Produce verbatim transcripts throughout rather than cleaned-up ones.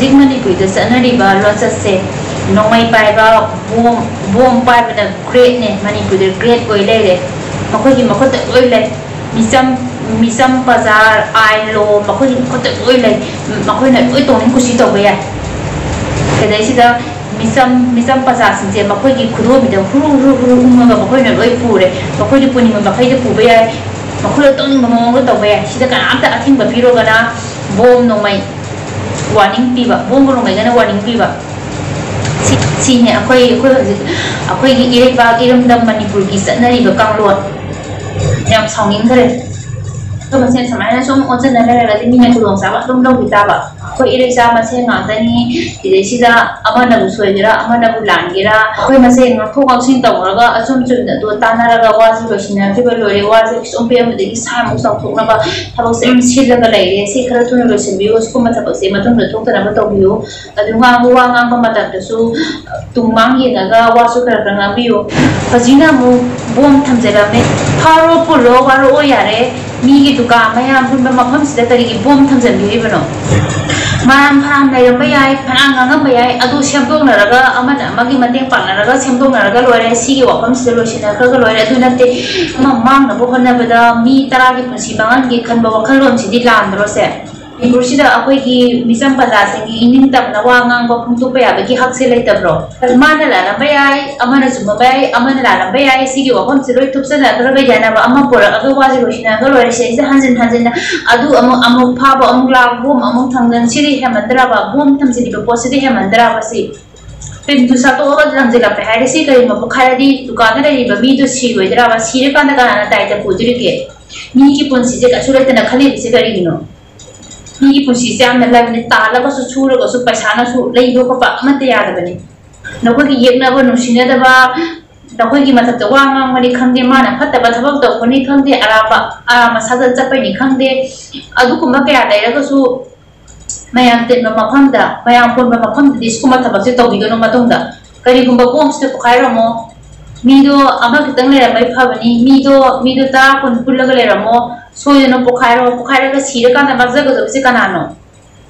ꯍꯧꯖꯤꯛ ꯃꯅꯤꯄꯨꯔꯗ ꯆꯠꯅꯔꯤꯕ ꯂꯣꯟꯆꯠꯁꯦ, ꯅꯣꯡꯃꯩ ꯄꯥꯏꯕ, ꯕꯣꯝ ꯕꯣꯝ ꯄꯥꯏꯕꯅ ꯒ꯭ꯔꯦꯠꯅꯦ, ꯃꯅꯤꯄꯨꯔꯗ ꯒ꯭ꯔꯦꯠ ꯑꯣꯏ ꯂꯩꯔꯦ꯫ ꯃꯈꯣꯏꯒꯤ ꯃꯈꯨꯠꯇ ꯂꯣꯏ ꯂꯩ꯫ ꯃꯤꯆꯝ ꯃꯤꯆꯝ ꯕꯖꯥꯔ, ꯑꯥꯏꯟ ꯂꯣ, ꯃꯈꯣꯏꯒꯤ ꯃꯈꯨꯠꯇ ꯂꯣꯏ ꯂꯩ꯫ ꯃꯈꯣꯏꯅ ꯂꯣꯏ ꯇꯧꯅꯤꯡ ꯀꯨꯁꯤ ꯇꯧꯕ ꯌꯥꯏ꯫ ꯁꯤꯗꯩꯁꯤꯗ ꯃꯤꯆꯝ ꯃꯤꯆꯝ ꯄ꯭ꯔꯖꯥꯁꯤꯡꯁꯦ ꯃꯈꯣꯏꯒꯤ ꯈꯨꯗꯣꯝꯕꯤꯗ ꯍꯨꯔꯨ ꯍꯨꯔꯨ ꯍꯨꯔꯨ ꯎꯪꯉꯒ ꯃꯈꯣꯏꯅ ꯂꯣꯏ ꯄꯨꯔꯦ꯫ ꯃꯈꯣꯏꯅ ꯄꯨꯅꯤꯡꯕ ꯃꯈꯩꯗ ꯄꯨꯕ ꯌꯥꯏ꯫ ꯃꯈꯣꯏꯅ ꯇꯧꯅꯤꯡꯕ ꯃꯑꯣꯡꯗ ꯇꯧꯕ ꯌꯥꯏ꯫ ꯁꯤꯗ ꯀꯅꯥꯝꯇ ꯑꯊꯤꯡꯕ ꯄꯤꯔꯣꯒꯅ ꯕꯣꯝ ꯅꯣꯡꯃꯩ ꯋꯥꯔꯅꯤꯡ ꯄꯤꯕ, ꯕꯣꯝꯒ ꯅꯣꯡꯃꯩꯒꯅ ꯋꯥꯔꯅꯤꯡ ꯄꯤꯕ꯫ ꯁꯤ ꯁꯤꯅꯦ ꯑꯩꯈꯣꯏ ꯑꯩꯈꯣꯏ ꯍꯧꯖꯤꯛ ꯑꯩꯈꯣꯏꯒꯤ ꯏꯔꯩꯕꯥꯛ ꯏꯔꯝꯗꯝ ꯃꯅꯤꯄꯨꯔꯒꯤ ꯆꯠꯅꯔꯤꯕ ꯀꯥꯡꯂꯣꯟ꯫ ꯌꯥꯝ ꯁꯥꯎꯅꯤꯡꯈ꯭ꯔꯦ꯫ ꯑꯩꯈꯣꯏ ꯃꯁꯦꯟ ꯁꯨꯃꯥꯏꯅ ꯁꯨꯝ ꯑꯣꯟꯁꯤꯟꯅ ꯂꯩꯔꯒꯗꯤ ꯃꯤꯅ ꯈꯨꯗꯣꯡꯆꯥꯕ ꯑꯗꯨꯝ ꯂꯧꯈꯤ ꯇꯥꯕ꯫ ꯑꯩꯈꯣꯏ ꯏꯔꯩꯆꯥ ꯃꯁꯦꯟ ꯉꯥꯛꯇꯅꯤ꯫ ꯁꯤꯗꯩꯁꯤꯗ ꯑꯃꯅꯕꯨ ꯁꯣꯏꯒꯦꯔꯥ, ꯑꯃꯅꯕꯨ ꯂꯥꯟꯒꯦꯔꯥ, ꯑꯩꯈꯣꯏ ꯃꯁꯦꯟ ꯉꯥꯛꯊꯣꯛ ꯉꯥꯛꯁꯤꯟ ꯇꯧꯔꯒ ꯑꯆꯨꯝ ꯆꯨꯝꯅꯗꯣ ꯇꯥꯟꯅꯔꯒ ꯋꯥꯁꯤ ꯂꯣꯏꯁꯤꯟꯅꯈꯤꯕ ꯂꯣꯏꯔꯦ꯫ ꯋꯥꯁꯦ ꯀꯩꯁꯨꯝ ꯄꯦꯟꯕꯗꯒꯤ ꯁꯥꯏꯃꯨꯛ ꯆꯥꯎꯊꯣꯛꯅꯕ ꯊꯕꯛꯁꯦ ꯑꯗꯨꯝ ꯁꯤꯜꯂꯒ ꯂꯩꯔꯦ꯫ ꯁꯤ ꯈꯔ ꯊꯨꯅ ꯂꯣꯏꯁꯤꯟꯕꯤꯌꯨ꯫ ꯁꯤꯒꯨꯝꯕ ꯊꯕꯛꯁꯦ ꯃꯇꯨꯡꯗ ꯊꯣꯛꯇꯅꯕ ꯇꯧꯕꯤꯌꯨ꯫ ꯑꯗꯨ ꯉꯥꯡꯕ ꯋꯥ ꯉꯥꯡꯕ ꯃꯇꯝꯗꯁꯨ ꯇꯨꯡ ꯃꯥꯡ ꯌꯦꯡꯉꯒ ꯋꯥꯁꯨ ꯈꯔ ꯈꯔ ꯉꯥꯡꯕꯤꯌꯨ꯫ ꯍꯧꯖꯤꯛꯅ ꯑꯃꯨꯛ ꯕꯣꯝ ꯊꯝꯖꯤꯜꯂꯝꯃꯦ꯫ ꯐꯥꯔꯣ ꯄꯨꯜꯂꯣ ꯋꯥꯔꯛꯑꯣ ꯌꯥꯔꯦ꯫ ꯃꯤꯒꯤ ꯗꯨꯀꯥꯟ ꯃꯌꯥꯝ ꯄꯨꯟꯕ ꯃꯐꯝꯁꯤꯗ ꯀꯔꯤꯒꯤ ꯕꯣꯝ ꯊꯝꯖꯤꯟꯕꯤꯔꯤꯕꯅꯣ? ꯃꯔꯥꯡ ꯐꯔꯥꯡ ꯂꯩꯔꯝꯕ ꯌꯥꯏ, ꯐꯅꯌꯥꯝ ꯉꯥꯡꯉꯝꯕ ꯌꯥꯏ, ꯑꯗꯨ ꯁꯦꯝꯗꯣꯛꯅꯔꯒ ꯑꯃꯅ ꯑꯃꯒꯤ ꯃꯇꯦꯡ ꯄꯥꯡꯅꯔꯒ ꯁꯦꯝꯗꯣꯛꯅꯔꯒ ꯂꯣꯏꯔꯦ꯫ ꯁꯤꯒꯤ ꯋꯥꯐꯝꯁꯤꯗ ꯂꯣꯏꯁꯤꯟꯅꯈ꯭ꯔꯒ ꯂꯣꯏꯔꯦ꯫ ꯑꯗꯨ ꯅꯠꯇꯦ, ꯑꯃ ꯃꯥꯡꯅꯕ ꯍꯣꯠꯅꯕꯗ ꯃꯤ ꯇꯔꯥꯒꯤ ꯄꯨꯟꯁꯤ ꯃꯥꯡꯍꯟꯒꯦ ꯈꯟꯕ ꯋꯥꯈꯜꯂꯣꯟꯁꯤꯗꯤ ꯂꯥꯟꯗ꯭ꯔꯣꯁꯦ? ꯃꯅꯤꯄꯨꯔꯁꯤꯗ ꯑꯩꯈꯣꯏꯒꯤ ꯃꯤꯆꯝ ꯄ꯭ꯔꯖꯥꯁꯤꯡꯒꯤ ꯏꯅꯤꯡ ꯇꯝꯅ ꯋꯥ ꯉꯥꯡꯕ ꯐꯣꯡꯗꯣꯛꯄ ꯌꯥꯕꯒꯤ ꯍꯛꯁꯦ ꯂꯩꯇꯕ꯭ꯔꯣ? ꯃꯥꯅ ꯂꯥꯜꯂꯝꯕ ꯌꯥꯏ, ꯑꯃꯅ ꯆꯨꯝꯃꯝꯕ ꯌꯥꯏ, ꯑꯃꯅ ꯂꯥꯜꯂꯝꯕ ꯌꯥꯏ, ꯁꯤꯒꯤ ꯋꯥꯐꯝꯁꯦ ꯂꯣꯏ ꯊꯨꯞꯆꯜꯂꯛꯈ꯭ꯔꯒ ꯌꯥꯅꯕ ꯑꯃ ꯄꯨꯔꯛꯑꯒ ꯋꯥꯁꯦ ꯂꯣꯏꯁꯤꯟꯅꯔꯒ ꯂꯣꯏꯔꯦ꯫ ꯁꯤꯗꯩꯁꯤꯗ ꯍꯟꯖꯤꯟ ꯍꯟꯖꯤꯟꯅ ꯑꯗꯨ ꯑꯃꯨꯛ ꯑꯃꯨꯛ ꯐꯥꯕ, ꯑꯃꯨꯛ ꯂꯥꯛ, ꯕꯣꯝ ꯑꯃꯨꯛ ꯊꯝꯖꯤꯟ, ꯁꯤꯗꯤ ꯍꯦꯟꯃꯟꯗ꯭ꯔꯕ? ꯕꯣꯝ ꯊꯝꯖꯤꯜꯂꯤꯕ ꯄꯣꯠꯁꯤꯗꯤ ꯍꯦꯟꯃꯟꯗ꯭ꯔꯕ? ꯁꯤ ꯄꯤꯟꯗꯨ ꯁꯠꯇꯣꯛꯑꯒ ꯂꯪꯁꯤꯜꯂꯛꯄ ꯍꯥꯏꯔꯦ꯫ ꯁꯤ ꯀꯔꯤꯒꯨꯝꯕ ꯄꯣꯛꯈꯥꯏꯔꯗꯤ ꯗꯨꯀꯥꯟꯗ ꯂꯩꯔꯤꯕ ꯃꯤꯗꯣ ꯁꯤꯔꯣꯏꯗ꯭ꯔꯕ? ꯁꯤꯔꯀꯥꯟꯗ ꯀꯅꯥꯅ ꯗꯥꯏꯇ ꯄꯨꯗꯣꯔꯤꯒꯦ? ꯃꯤꯒꯤ ꯄꯨꯟꯁꯤꯁꯦ ꯀꯩꯁꯨ ꯂꯩꯇꯅ ꯈꯜꯂꯤꯕꯁꯦ ꯀꯔꯤꯒꯤꯅꯣ? ꯃꯤꯒꯤ ꯄꯨꯟꯁꯤꯁꯦ ꯌꯥꯝꯅ ꯂꯥꯏꯕꯅꯤ꯫ ꯇꯥꯜꯂꯒꯁꯨ, ꯁꯨꯔꯒꯁꯨ, ꯄꯩꯁꯥꯅꯁꯨ ꯂꯩꯕ ꯈꯣꯠꯄ ꯑꯃꯠꯇ ꯌꯥꯗꯕꯅꯤ꯫ ꯅꯈꯣꯏꯒꯤ ꯌꯦꯛꯅꯕ, ꯅꯨꯡꯁꯤꯅꯗꯕ, ꯅꯈꯣꯏꯒꯤ ꯃꯊꯛꯇ ꯋꯥ ꯉꯥꯡꯕꯅꯤ ꯈꯪꯗꯦ, ꯃꯥꯅ ꯐꯠꯇꯕ ꯊꯕꯛ ꯇꯧꯕꯅꯤ ꯈꯪꯗꯦ, ꯑꯔꯥꯟꯕ ꯑꯔꯥꯟꯕ ꯁꯥꯖꯠ ꯆꯠꯄꯅꯤ ꯈꯪꯗꯦ, ꯑꯗꯨꯒꯨꯝꯕ ꯀꯌꯥ ꯂꯩꯔꯒꯁꯨ ꯃꯌꯥꯝ ꯇꯤꯟꯕ ꯃꯐꯝꯗ, ꯃꯌꯥꯝ ꯄꯨꯟꯕ ꯃꯐꯝꯗꯗꯤ ꯁꯤꯒꯨꯝꯕ ꯊꯕꯛꯁꯦ ꯇꯧꯕꯤꯒꯅꯨ꯫ ꯃꯇꯨꯡꯗ ꯀꯔꯤꯒꯨꯝꯕ ꯕꯣꯝꯁꯤꯗ ꯄꯣꯈꯥꯏꯔꯝꯃꯣ, ꯃꯤꯗꯣ ꯑꯃꯈꯛꯇꯪ ꯂꯩꯔꯝꯕꯩ ꯐꯕꯅꯤ, ꯃꯤꯗꯣ ꯃꯤꯗꯣ ꯇꯔꯥ ꯀꯨꯟ ꯄꯨꯜꯂꯒ ꯂꯩꯔꯝꯃꯣ, ꯁꯣꯏꯗꯅ ꯄꯣꯈꯥꯏꯔꯣ꯫ ꯄꯣꯈꯥꯏꯔꯒ ꯁꯤꯔꯀꯥꯟꯗ ꯃꯥꯡꯖꯒꯗꯕꯁꯦ ꯀꯅꯥꯅꯣ?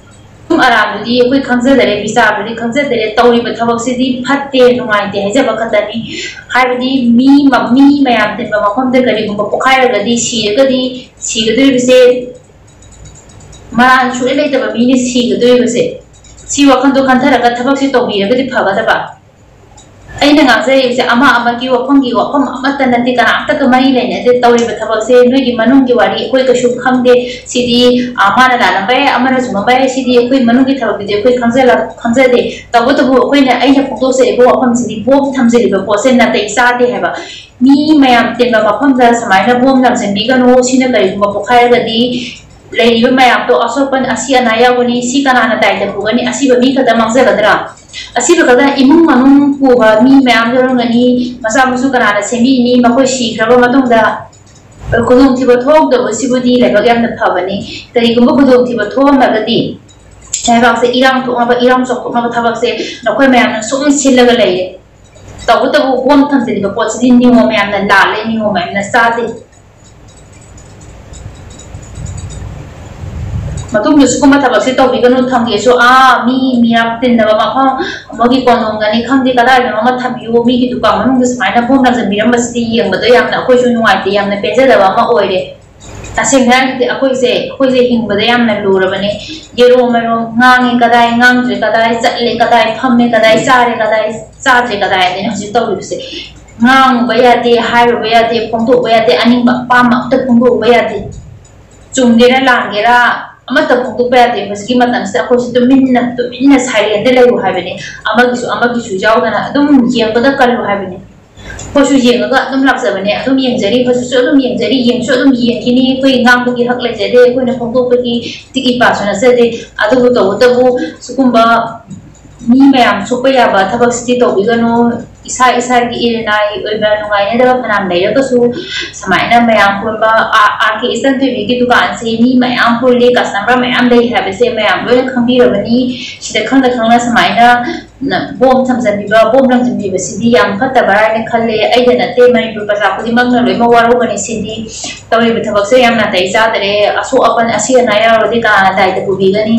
ꯑꯔꯥꯟꯕꯗꯤ ꯑꯩꯈꯣꯏ ꯈꯪꯖꯗꯔꯦ, ꯕꯤꯆꯥꯔꯕꯨꯗꯤ ꯈꯪꯖꯗꯔꯦ, ꯇꯧꯔꯤꯕ ꯊꯕꯛꯁꯤꯗꯤ ꯐꯠꯇꯦ, ꯅꯨꯡꯉꯥꯏꯇꯦ ꯍꯥꯏꯖꯕ ꯈꯛꯇꯅꯤ꯫ ꯍꯥꯏꯕꯗꯤ ꯃꯤ ꯃ-, ꯃꯤ ꯃꯌꯥꯝ ꯇꯤꯟꯕ ꯃꯐꯝꯗ ꯀꯔꯤꯒꯨꯝꯕ ꯄꯣꯈꯥꯏꯔꯒꯗꯤ, ꯁꯤꯔꯒꯗꯤ, ꯁꯤꯒꯗꯣꯔꯤꯕꯁꯦ ꯃꯔꯥꯜ ꯁꯨꯛꯂꯩ ꯂꯩꯇꯕ ꯃꯤꯅ ꯁꯤꯒꯗꯣꯔꯤꯕꯁꯦ꯫ ꯁꯤ ꯋꯥꯈꯜꯗꯣ ꯈꯟꯊꯔꯒ ꯊꯕꯛꯁꯦ ꯇꯧꯕꯤꯔꯒꯗꯤ ꯐꯒꯗꯕ꯫ ꯑꯩꯅ ꯉꯥꯡꯖꯔꯤꯕꯁꯦ ꯑꯃ ꯑꯃꯒꯤ ꯋꯥꯐꯝꯒꯤ ꯋꯥꯐꯝ ꯑꯃꯠꯇ ꯅꯠꯇꯦ, ꯀꯅꯥꯝꯇꯒ ꯃꯔꯤ ꯂꯩꯅꯗꯦ꯫ ꯇꯧꯔꯤꯕ ꯊꯕꯛꯁꯦ ꯅꯣꯏꯒꯤ ꯃꯅꯨꯡꯒꯤ ꯋꯥꯔꯤ ꯑꯩꯈꯣꯏ ꯀꯩꯁꯨ ꯈꯪꯗꯦ꯫ ꯁꯤꯗꯤ, ꯑ, ꯃꯥꯅ ꯂꯥꯜꯂꯝꯕ ꯌꯥꯏ, ꯑꯃꯅ ꯆꯨꯝꯃꯝꯕ ꯌꯥꯏ, ꯁꯤꯗꯤ ꯑꯩꯈꯣꯏ ꯃꯅꯨꯡꯒꯤ ꯊꯕꯛꯇꯨꯗꯤ ꯑꯩꯈꯣꯏ ꯈꯪꯖꯂ-, ꯈꯪꯖꯗꯦ꯫ ꯇꯧꯕꯇꯕꯨ ꯑꯩꯈꯣꯏꯅ, ꯑꯩꯅ ꯐꯣꯡꯗꯣꯛꯆꯔꯤꯕ ꯋꯥꯐꯝꯁꯤꯗꯤ ꯕꯣꯝ ꯊꯝꯖꯤꯜꯂꯤꯕ ꯄꯣꯠꯁꯦ ꯅꯥꯇꯩ ꯆꯥꯗꯦ ꯍꯥꯏꯕ꯫ ꯃꯤ ꯃꯌꯥꯝ ꯇꯤꯟꯕ ꯃꯐꯝꯗ ꯁꯨꯃꯥꯏꯅ ꯕꯣꯝ ꯂꯪꯁꯤꯟꯕꯤꯒꯅꯨ, ꯁꯤꯅ ꯀꯔꯤꯒꯨꯝꯕ ꯄꯣꯛꯈꯥꯏꯔꯒꯗꯤ ꯂꯩꯔꯤꯕ ꯃꯌꯥꯝꯗꯣ ꯑꯁꯣꯛꯄ, ꯑꯁꯤ ꯑꯅꯥ ꯌꯥꯎꯒꯅꯤ꯫ ꯁꯤ ꯀꯅꯥꯅ ꯗꯥꯏꯇ ꯄꯨꯒꯅꯤ? ꯑꯁꯤꯕ ꯃꯤ ꯈꯛꯇ ꯃꯥꯡꯖꯒꯗ꯭ꯔꯥ? ꯑꯁꯤꯕ ꯈꯛꯇ ꯏꯃꯨꯡ ꯃꯅꯨꯡ ꯄꯨꯕ ꯃꯤ ꯃꯌꯥꯝ ꯌꯥꯎꯔꯝꯒꯅꯤ꯫ ꯃꯆꯥ ꯃꯁꯨ ꯀꯅꯥꯅ ꯁꯦꯝꯕꯤꯅꯤ? ꯃꯈꯣꯏ ꯁꯤꯈ꯭ꯔꯕ ꯃꯇꯨꯡꯗ ꯈꯨꯗꯣꯡꯊꯤꯕ ꯊꯣꯛꯇꯕꯁꯤꯕꯨꯗꯤ ꯂꯥꯏꯕꯛ ꯌꯥꯝꯅ ꯐꯕꯅꯤ꯫ ꯀꯔꯤꯒꯨꯝꯕ ꯈꯨꯗꯣꯡꯊꯤꯕ ꯊꯣꯛꯑꯝꯂꯒꯗꯤ ꯂꯩꯕꯥꯛꯁꯦ ꯏꯔꯥꯡ ꯊꯣꯛꯅꯕ, ꯏꯔꯥꯡ ꯆꯥꯎꯊꯣꯛꯅꯕ ꯊꯕꯛꯁꯦ ꯅꯈꯣꯏ ꯃꯌꯥꯝꯅ ꯁꯨꯝ ꯁꯤꯜꯂꯒ ꯂꯩꯔꯦ꯫ ꯇꯧꯕꯇꯕꯨ ꯕꯣꯝ ꯊꯝꯖꯤꯜꯂꯤꯕ ꯄꯣꯠꯁꯤꯗꯤ ꯅꯤꯌꯣꯝ ꯌꯥꯝꯅ ꯂꯥꯜꯂꯦ, ꯅꯤꯌꯣꯝ ꯌꯥꯝꯅ ꯆꯥꯗꯦ꯫ ꯃꯇꯨꯡꯗ ꯁꯤꯒꯨꯝꯕ ꯊꯕꯛꯁꯦ ꯇꯧꯕꯤꯒꯅꯨ꯫ ꯊꯝꯒꯦꯁꯨ, ꯑꯥ, ꯃꯤ ꯃꯤꯌꯥꯝ ꯇꯤꯟꯅꯕ ꯃꯐꯝ, ꯃꯣꯏꯒꯤ ꯀꯣꯅꯨꯡꯗꯅꯤ ꯈꯪꯗꯦ, ꯀꯗꯥꯏꯗꯅꯣ ꯑꯃ ꯊꯝꯕꯤꯌꯨ꯫ ꯃꯤꯒꯤ ꯗꯨꯀꯥꯟ ꯃꯅꯨꯡꯗ ꯁꯨꯃꯥꯏꯅ ꯕꯣꯝ ꯂꯪꯁꯤꯟꯕꯤꯔꯝꯕꯁꯤꯗꯤ ꯌꯦꯡꯕꯗ ꯌꯥꯝꯅ ꯑꯩꯈꯣꯏꯁꯨ ꯅꯨꯡꯉꯥꯏꯇꯦ, ꯌꯥꯝꯅ ꯄꯦꯟꯖꯗꯕ ꯑꯃ ꯑꯣꯏꯔꯦ꯫ ꯇꯁꯦꯡꯅ ꯍꯥꯏꯔꯒꯗꯤ ꯑꯩꯈꯣꯏꯁꯦ, ꯑꯩꯈꯣꯏꯁꯦ ꯍꯤꯡꯕꯗ ꯌꯥꯝꯅ ꯂꯨꯔꯕꯅꯦ꯫ ꯌꯦꯔꯣꯝ ꯃꯦꯔꯣꯝ ꯉꯥꯡꯉꯦ ꯀꯗꯥꯏ, ꯉꯥꯡꯗ꯭ꯔꯦ ꯀꯗꯥꯏ, ꯆꯠꯂꯦ ꯀꯗꯥꯏ, ꯐꯝꯃꯦ ꯀꯗꯥꯏ, ꯆꯥꯔꯦ ꯀꯗꯥꯏ, ꯆꯥꯗ꯭ꯔꯦ ꯀꯗꯥꯏ ꯍꯥꯏꯗꯅ ꯍꯧꯖꯤꯛ ꯇꯧꯔꯤꯕꯁꯦ꯫ ꯉꯥꯡꯉꯨꯕ ꯌꯥꯗꯦ, ꯍꯥꯏꯔꯨꯕ ꯌꯥꯗꯦ, ꯐꯣꯡꯗꯣꯛꯄ ꯌꯥꯗꯦ, ꯑꯅꯤꯡꯕ ꯑꯄꯥꯝꯕ ꯑꯝꯇ ꯐꯣꯡꯗꯣꯛꯄ ꯌꯥꯗꯦ꯫ ꯆꯨꯝꯒꯦꯔꯥ ꯂꯥꯟꯒꯦꯔꯥ ꯑꯃꯠꯇ ꯐꯣꯡꯗꯣꯛꯄ ꯌꯥꯗꯦ꯫ ꯍꯧꯖꯤꯛꯀꯤ ꯃꯇꯝꯁꯤꯗ ꯑꯩꯈꯣꯏꯁꯨ ꯇꯨꯃꯤꯟꯅ, ꯇꯨꯃꯤꯟꯅ ꯁꯥꯏꯂꯦꯟꯗ ꯂꯩꯌꯨ ꯍꯥꯏꯕꯅꯦ꯫ ꯑꯃꯒꯤꯁꯨ, ꯑꯃꯒꯤꯁꯨ ꯌꯥꯎꯗꯅ ꯑꯗꯨꯝ ꯌꯦꯡꯕꯗ ꯀꯜꯂꯨ ꯍꯥꯏꯕꯅꯦ꯫ ꯑꯩꯈꯣꯏꯁꯨ ꯌꯦꯡꯉꯒ ꯑꯗꯨꯝ ꯂꯥꯛꯆꯕꯅꯦ꯫ ꯑꯗꯨꯝ ꯌꯦꯡꯖꯔꯤ, ꯍꯧꯖꯤꯛꯁꯨ ꯑꯗꯨꯝ ꯌꯦꯡꯖꯔꯤ, ꯌꯦꯡꯁꯨ ꯑꯗꯨꯝ ꯌꯦꯡꯈꯤꯅꯤ꯫ ꯑꯩꯈꯣꯏ ꯉꯥꯡꯕꯒꯤ ꯍꯛ ꯂꯩꯖꯗꯦ, ꯑꯩꯈꯣꯏꯅ ꯐꯣꯡꯗꯣꯛꯄꯒꯤ ꯇꯤꯛ ꯏꯄꯥꯁꯨ ꯅꯠꯆꯗꯦ꯫ ꯑꯗꯨꯕꯨ ꯇꯧꯕꯇꯕꯨ ꯁꯤꯒꯨꯝꯕ ꯃꯤ ꯃꯌꯥꯝ ꯁꯣꯛꯄ ꯌꯥꯕ ꯊꯕꯛꯁꯤꯗꯤ ꯇꯧꯕꯤꯒꯅꯨ꯫ ꯏꯁꯥ ꯏꯁꯥꯒꯤ ꯏꯔꯤꯅꯥꯏ ꯑꯣꯏꯕ ꯅꯨꯡꯉꯥꯏꯅꯗꯕ ꯐꯅꯌꯥꯝ ꯂꯩꯔꯒꯁꯨ, ꯁꯨꯃꯥꯏꯅ ꯃꯌꯥꯝ ꯄꯨꯟꯕ, ꯑꯥ, ꯑꯥꯔ ꯀꯦ ꯏꯆꯟꯊꯣꯏꯕꯤꯒꯤ ꯗꯨꯀꯥꯟꯁꯦ ꯃꯤ ꯃꯌꯥꯝ ꯄꯨꯜꯂꯤ, ꯀꯁꯇꯃꯔ ꯃꯌꯥꯝ ꯂꯩ ꯍꯥꯏꯕꯁꯦ ꯃꯌꯥꯝ ꯂꯣꯏꯅ ꯈꯪꯕꯤꯔꯕꯅꯤ꯫ ꯁꯤꯗ ꯈꯪꯅ ꯈꯪꯅ ꯁꯨꯃꯥꯏꯅ ꯅ-, ꯕꯣꯝ ꯊꯝꯖꯤꯟꯕꯤꯕ, ꯕꯣꯝ ꯂꯪꯁꯤꯟꯕꯤꯕꯁꯤꯗꯤ ꯌꯥꯝ ꯐꯠꯇꯕ꯭ꯔꯥ ꯍꯥꯏꯅ ꯈꯜꯂꯦ꯫ ꯑꯩꯗ ꯅꯠꯇꯦ, ꯃꯅꯤꯄꯨꯔ ꯄ꯭ꯔꯖꯥ ꯈꯨꯗꯤꯡꯃꯛꯅ ꯂꯣꯏꯅꯃꯛ ꯋꯥꯔꯧꯒꯅꯤ꯫ ꯁꯤꯗꯤ ꯇꯧꯔꯤꯕ ꯊꯕꯛꯁꯦ ꯌꯥꯝ ꯅꯥꯇꯩ ꯆꯥꯗꯔꯦ꯫ ꯑꯁꯣꯛ ꯑꯄꯟ, ꯑꯁꯤ ꯑꯅꯥ ꯌꯥꯎꯔꯗꯤ ꯀꯅꯥꯅ ꯗꯥꯏꯇ ꯄꯨꯕꯤꯒꯅꯤ?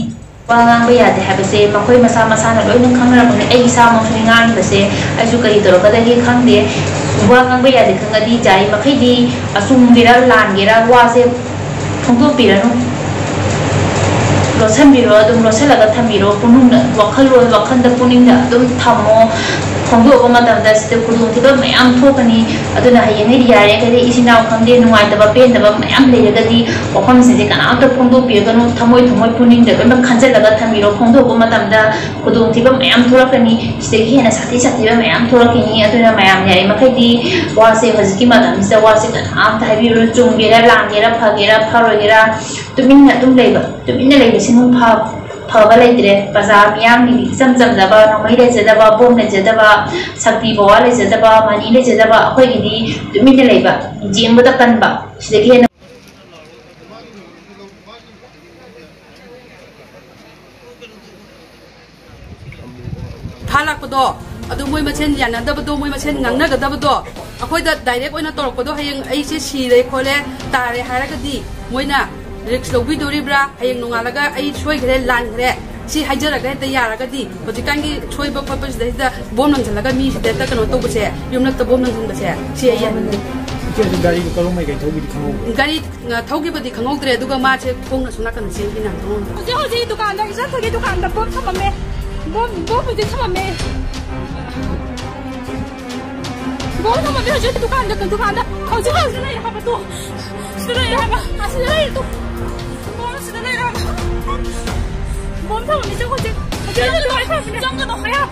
ꯋꯥ ꯉꯥꯡꯕ ꯌꯥꯗꯦ ꯍꯥꯏꯕꯁꯦ ꯃꯈꯣꯏ ꯃꯁꯥ ꯃꯁꯥꯅ ꯂꯣꯏꯅ ꯈꯪꯅꯔꯕꯅꯤ꯫ ꯑꯩ ꯏꯁꯥꯃꯛꯁꯨꯅꯤ ꯉꯥꯡꯉꯤꯕꯁꯦ, ꯑꯩꯁꯨ ꯀꯔꯤ ꯇꯧꯔꯛꯀꯗꯒꯦ ꯈꯪꯗꯦ꯫ ꯋꯥ ꯉꯥꯡꯕ ꯌꯥꯗꯦ ꯈꯪꯉꯗꯤ ꯌꯥꯔꯤ ꯃꯈꯩꯗꯤ ꯑꯆꯨꯝꯒꯦꯔꯥ ꯂꯥꯟꯒꯦꯔꯥ ꯋꯥꯁꯦ ꯐꯣꯡꯗꯣꯛꯄꯤꯔꯅꯨ꯫ ꯂꯣꯠꯁꯟꯕꯤꯔꯣ, ꯑꯗꯨꯝ ꯂꯣꯠꯁꯜꯂꯒ ꯊꯝꯕꯤꯔꯣ꯫ ꯄꯨꯛꯅꯤꯡꯗ, ꯋꯥꯈꯜꯂꯣꯟ, ꯋꯥꯈꯜꯗ, ꯄꯨꯛꯅꯤꯡꯗ ꯑꯗꯨꯝ ꯊꯝꯃꯣ꯫ ꯐꯣꯡꯗꯣꯛꯄ ꯃꯇꯝꯗ ꯁꯤꯗ ꯈꯨꯗꯣꯡꯊꯤꯕ ꯃꯌꯥꯝ ꯊꯣꯛꯀꯅꯤ꯫ ꯑꯗꯨꯅ ꯍꯌꯦꯡꯉꯩꯗꯤ ꯌꯥꯔꯦ, ꯀꯔꯤ ꯏꯆꯤꯟ ꯏꯅꯥꯎ ꯈꯪꯗꯦ, ꯅꯨꯡꯉꯥꯏꯇꯕ ꯄꯦꯟꯗꯕ ꯃꯌꯥꯝ ꯂꯩꯔꯒꯗꯤ ꯋꯥꯐꯝꯁꯤꯡꯁꯦ ꯀꯅꯥꯝꯇ ꯐꯣꯡꯗꯣꯛꯄꯤꯔꯒꯅꯨ꯫ ꯊꯃꯣꯏ ꯊꯃꯣꯏ ꯄꯨꯛꯅꯤꯡꯗ ꯂꯣꯏꯅꯃꯛ ꯈꯟꯖꯤꯜꯂꯒ ꯊꯝꯕꯤꯔꯣ꯫ ꯐꯣꯡꯗꯣꯛꯄ ꯃꯇꯝꯗ ꯈꯨꯗꯣꯡꯊꯤꯕ ꯃꯌꯥꯝ ꯊꯣꯛꯂꯛꯀꯅꯤ꯫ ꯁꯤꯗꯒꯤ ꯍꯦꯟꯅ ꯁꯥꯊꯤ ꯁꯥꯊꯤꯕ ꯃꯌꯥꯝ ꯊꯣꯛꯂꯛꯈꯤꯅꯤ꯫ ꯑꯗꯨꯅ ꯃꯌꯥꯝ ꯌꯥꯔꯤꯃꯈꯩꯗꯤ ꯋꯥꯁꯦ ꯍꯧꯖꯤꯛꯀꯤ ꯃꯇꯝꯁꯤꯗ ꯋꯥꯁꯦ ꯀꯅꯥꯝꯇ ꯍꯥꯏꯕꯤꯔꯨꯔꯅꯨ꯫ ꯆꯨꯝꯒꯦꯔꯥ ꯂꯥꯟꯒꯦꯔꯥ ꯐꯒꯦꯔꯥ ꯐꯔꯣꯏꯒꯦꯔꯥ ꯇꯨꯃꯤꯟꯅ ꯑꯗꯨꯝ ꯂꯩꯕ꯫ ꯇꯨꯃꯤꯟꯅ ꯂꯩꯕꯁꯤꯃꯨꯛ ꯐ-, ꯐꯕ ꯂꯩꯇ꯭ꯔꯦ꯫ ꯄ꯭ꯔꯖꯥ ꯃꯤꯌꯥꯝꯒꯤ ꯏꯆꯝ ꯆꯝꯖꯕ, ꯅꯣꯡꯃꯩ ꯂꯩꯖꯗꯕ, ꯕꯣꯝ ꯂꯩꯖꯗꯕ, ꯁꯛꯇꯤ ꯄꯋꯥꯔ ꯂꯩꯖꯗꯕ, ꯃꯅꯤ ꯂꯩꯖꯗꯕ ꯑꯩꯈꯣꯏꯒꯤꯗꯤ ꯇꯨꯃꯤꯟꯅ ꯂꯩꯕ, ꯌꯦꯡꯕꯗ ꯀꯟꯕ, ꯁꯤꯗꯒꯤ ꯍꯦꯟꯅ ꯐꯥꯂꯛꯄꯗꯣ, ꯑꯗꯨ ꯃꯣꯏ ꯃꯁꯦꯟ ꯌꯥꯅꯗꯕꯗꯣ, ꯃꯣꯏ ꯃꯁꯦꯟ ꯉꯥꯡꯅꯒꯗꯕꯗꯣ ꯑꯩꯈꯣꯏꯗ ꯗꯥꯏꯔꯦꯛ ꯑꯣꯏꯅ ꯇꯧꯔꯛꯄꯗꯣ, ꯍꯌꯦꯡ ꯑꯩꯁꯦ ꯁꯤꯔꯦ ꯈꯣꯠꯂꯦ ꯇꯥꯔꯦ ꯍꯥꯏꯔꯒꯗꯤ ꯃꯣꯏꯅ ꯔꯤꯛꯁ ꯂꯧꯕꯤꯗꯣꯔꯤꯕ꯭ꯔꯥ? ꯍꯌꯦꯡ ꯅꯣꯡꯉꯥꯜꯂꯒ ꯑꯩ ꯁꯣꯏꯈ꯭ꯔꯦ, ꯂꯥꯟꯈ꯭ꯔꯦ, ꯁꯤ ꯍꯥꯏꯖꯔꯒ ꯍꯦꯛꯇ ꯌꯥꯔꯒꯗꯤ, ꯍꯧꯖꯤꯛꯀꯥꯟꯒꯤ ꯁꯣꯏꯕ ꯈꯣꯠꯄꯁꯤꯗꯩꯁꯤꯗ ꯕꯣꯝ ꯂꯪꯁꯤꯜꯂꯒ ꯃꯤꯁꯤꯗ ꯍꯦꯛꯇ ꯀꯩꯅꯣ ꯇꯧꯕꯁꯦ, ꯌꯨꯝꯂꯛꯇ ꯕꯣꯝ ꯂꯪꯁꯤꯟꯕꯁꯦ, ꯁꯤ ꯑꯩ ꯌꯥꯅꯤꯡꯗꯦ꯫ ꯏꯆꯦ, ꯑꯗꯨ ꯒꯥꯔꯤꯗꯣ ꯀꯔꯣꯝ ꯃꯥꯏꯀꯩ ꯊꯧꯈꯤꯗꯤ ꯈꯪꯍꯧꯕ꯭ꯔꯣ? ꯒꯥꯔꯤ, ꯑ, ꯊꯧꯈꯤꯕꯗꯤ ꯈꯪꯍꯧꯗ꯭ꯔꯦ, ꯑꯗꯨꯒ ꯃꯥꯁꯦ ꯈꯣꯡꯅ ꯁꯣꯝ ꯅꯥꯀꯟꯗ ꯆꯦꯟꯈꯤꯅ ꯈꯪꯍꯧꯗ꯭ꯔꯦ꯫ ꯍꯧꯖꯤꯛ ꯍꯧꯖꯤꯛ ꯗꯨꯀꯥꯟꯗ, ꯏꯆꯟ ꯊꯣꯏꯒꯤ ꯗꯨꯀꯥꯟꯗ ꯕꯣꯝ ꯊꯝꯃꯝꯃꯦ꯫ ꯕꯣꯝ, ꯕꯣꯝ ꯍꯧꯖꯤꯛ ꯊꯝꯃꯝꯃꯦ꯫ ꯕꯣꯝ ꯊꯝꯃꯝꯃꯦ ꯍꯧꯖꯤꯛ ꯗꯨꯀꯥꯟꯗ, ꯗꯨꯀꯥꯟꯗ꯫ ꯍꯧꯖꯤꯛ ꯍꯧꯖꯤꯛ ꯂꯩꯔꯦ ꯍꯥꯏꯕꯗꯣ꯫ ꯁꯤꯗ ꯂꯩꯔꯦ ꯍꯥꯏꯕ꯫ ꯑꯁꯤꯗ ꯂꯩꯔꯦ ꯇꯨ꯫ ꯕꯣꯝ ꯁꯤꯗ ꯂꯩꯔꯦ ꯍꯥꯏꯕ꯫ ꯕꯣꯝ ꯊꯝꯃꯝꯃꯦ ꯆꯪꯉꯣ ꯍꯧꯖꯤꯛ꯫ ꯍꯧꯖꯤꯛ ꯍꯧꯖꯤꯛ ꯂꯩꯔꯦ ꯍꯥꯏꯕ꯫ ꯆꯪꯒꯅꯣ ꯍꯥꯏꯕ꯫